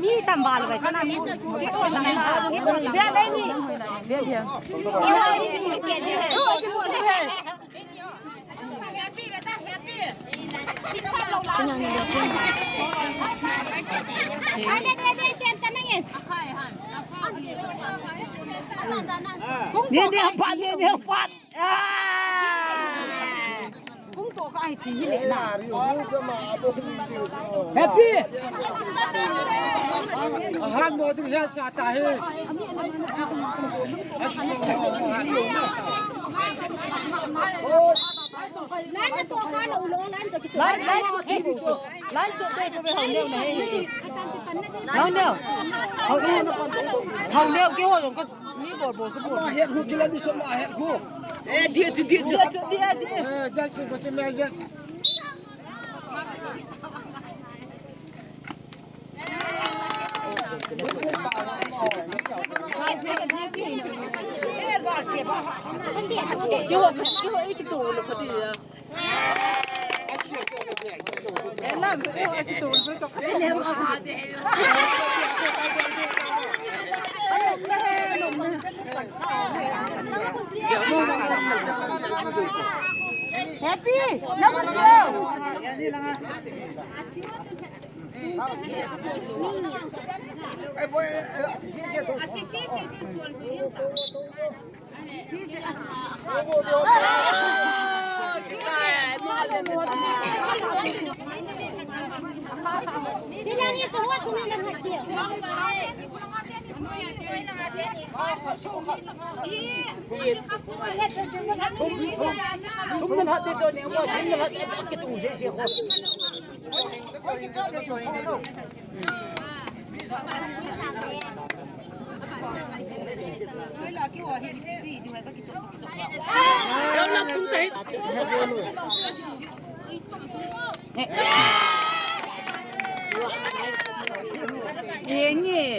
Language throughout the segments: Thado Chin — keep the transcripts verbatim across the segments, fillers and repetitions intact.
Mi tam ba lo bai, kana mi. Ve ve ni. Ve ve. Ni ni pat, ni ni pat. Ah! Kung to ka ai chi hi le na. Happy. Han mo tu ya sa ta he. Line to ka lo lo, line to ki. Line, line to ki. Line to te ko be hau neo na he. Hau neo. Hau neo. Hau neo ke ho jong ka ni bol bol ka bol. Ma het hu kila ni so ma het hu. Eh, dia tu, dia tu. Dia tu, dia tu. Eh, just ko che me just. Happy.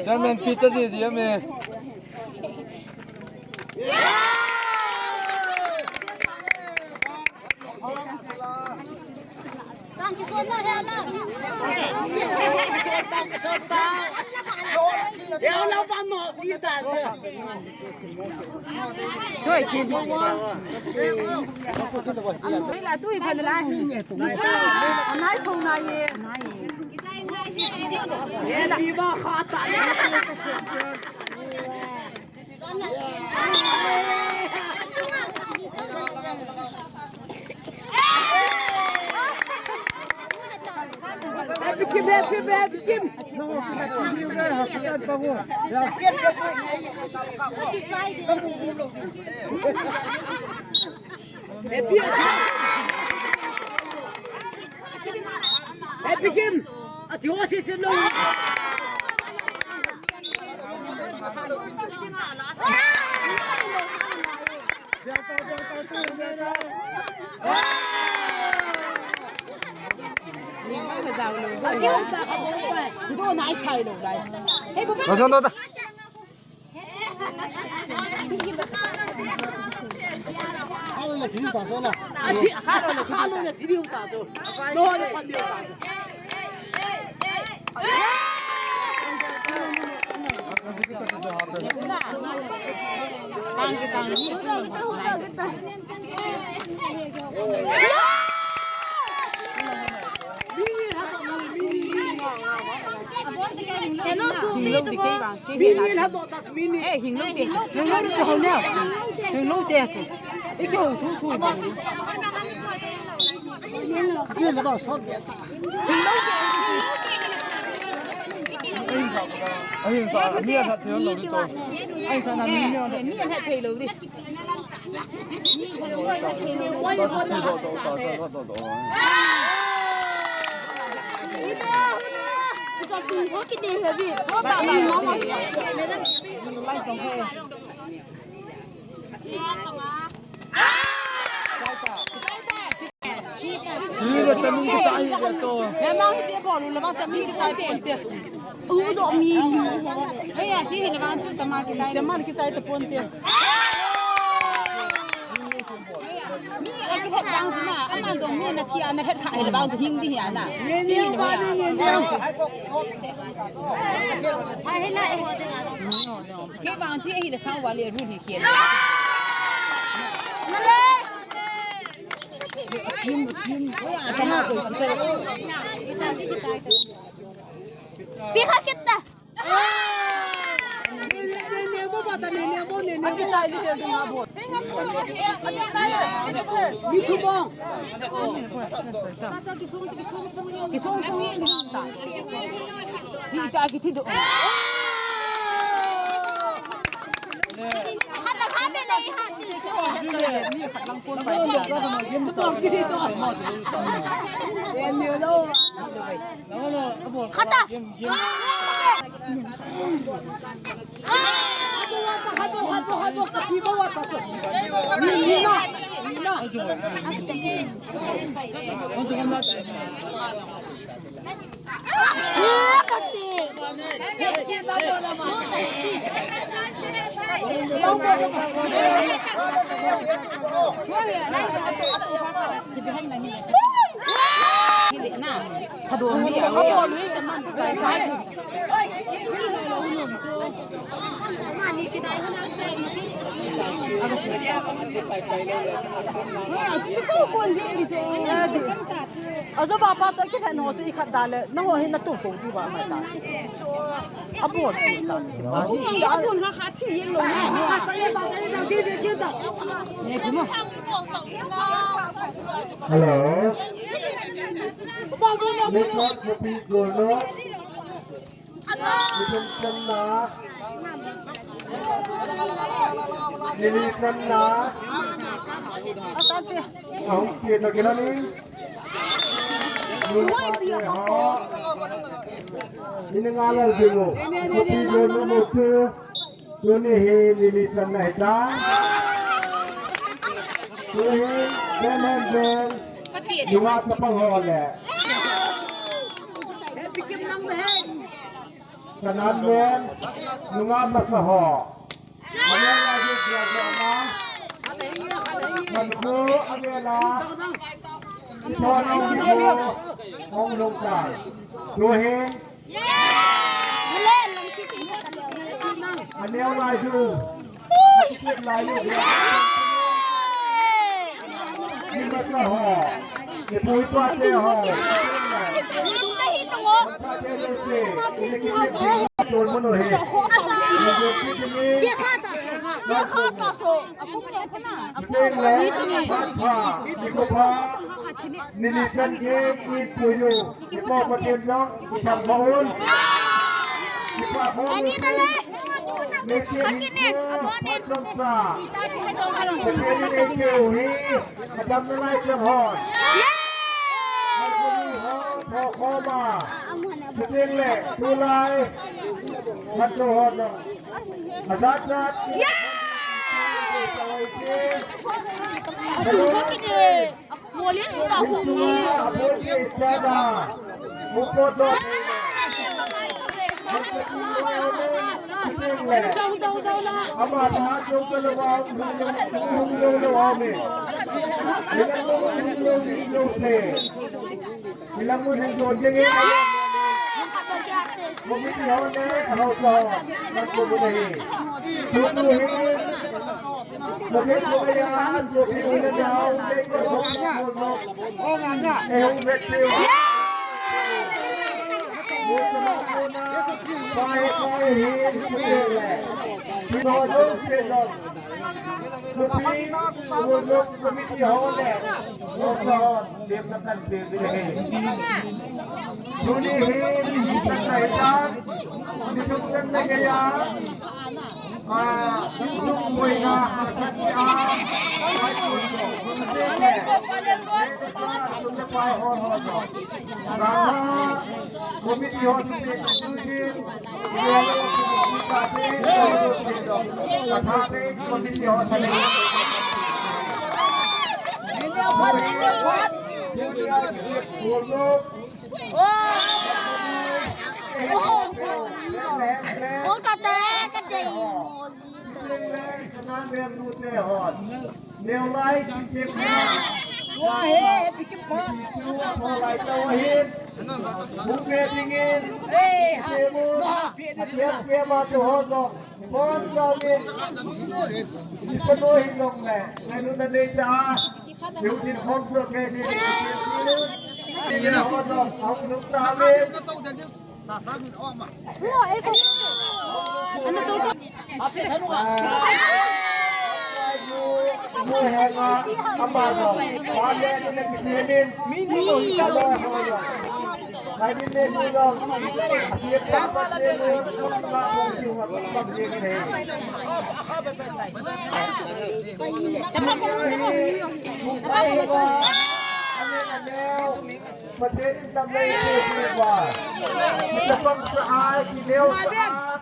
Chairman pi cha ji ji ame. Happy Kim, happy, happy Kim. Happy Kim. Ati ho si si lo. Hello, su mi tu ko. Hing lou te. Hing lou te. Hing lou te. Hing lou te. Hing lou te. Ahin sa, mi a that thei lou di to. Ahin sa na mi a that. Mi a that thei lou di. Chule tamin kichai hi to. Lemang hi te bol, lemang tamin kichai ponte. Tu do mi li. Hei, a chi hi lemang chu tamin kichai. Tamin kichai ta ponte. Mi a Hetbang chu na, aman jong mi na thi a na het kha hile bang chu hing di hi a na. Chi hi lo ya. Kei bang chi hi le sang wa le ru hi khel. Pi kha kit ta. Khata. Ajo ba pa to ki le no to i khat da le, na ho hin na tu ko di ba mai ta. A bol tu ta. A bol ha ha chi yin lo na. Hello. Let's not repeat, go, no. Nilhum channa. Nilhum channa. Ahung che to kila ni. Nilhum channa ho. Nilhum ngalal bingo. Kopi bingo mo chu. Tuni hi nilhum channa hita. Tuni hi ben ben ben. Nunga chapang ho le. Kanan len, nunga masa ho. Amela hi dia dia na. Manchu amela. Ipona ho. Hong long ka. Tuhin. Aneo lai ju. Lai ju. Ni masa ho. Ni pui tua te ho. Tun mano he. Cheng le, phat pha, ni ko pha, ni ni chan ke, ni pui ju, ni po ko tin jong, ni cham ko un. Ni pa ko un. Ni ke ni ko, ni cham sa. Ni ke ni ke u hi, ni cham na lai cham hon. Ni ko ni ho, ko ko ma. Chuteng le, tulai, khat lo ho jong. Ajat jat. Chuteng le. Ama ta jong ka lo wa, jong ka lo wa me. Jong ka lo wa me. Ilang mo hin don ding e. Committee ho ne, ho sa ho. Nang ko mo nahi. Tutu hi. Mo ke ko ya, jo ki ko ya, eh, ho bet pe. Mo ko na, bye, bye, hi. Mo jo se lo. Kopi, Urlung committee ho le, ho sa ho, lemna kan pe ve le. Tuni hi, ni chan na hi ta, ni chan na gaya, a, sung boina, a, sat ya, a, committee ho, Kolkata, Kolkata. Neo lai, kichep na. Hung ve dingin, Pathen kema tu ho jong, ibon chauvin, isanoi hijongle, ngailut nanei tah a, ihutin khom soh kei ding, ho jong, ahung lhung tauvin. Pathen in tamlai chu chu ba. Chapang sa a, kineo sa a.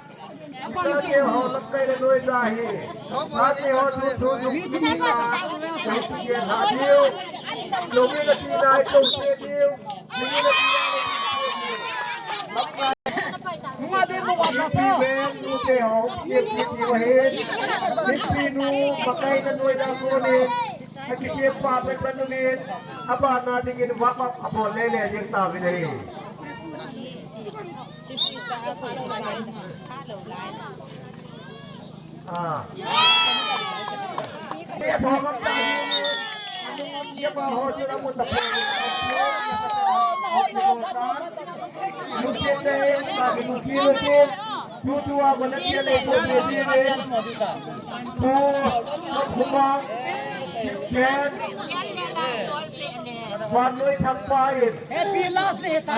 Chate ho lamkai le noi ja hi. Chate ho chu chu chu ki na. Chate ho chu chu ki na. Chate ho chu chu ki na. Mipi nu, pakai na noi da ko ne, akisem pa pen san nu ne, abana dingin warm up abol le le jeng tauvin ahi. Ah. Happy last day, ta.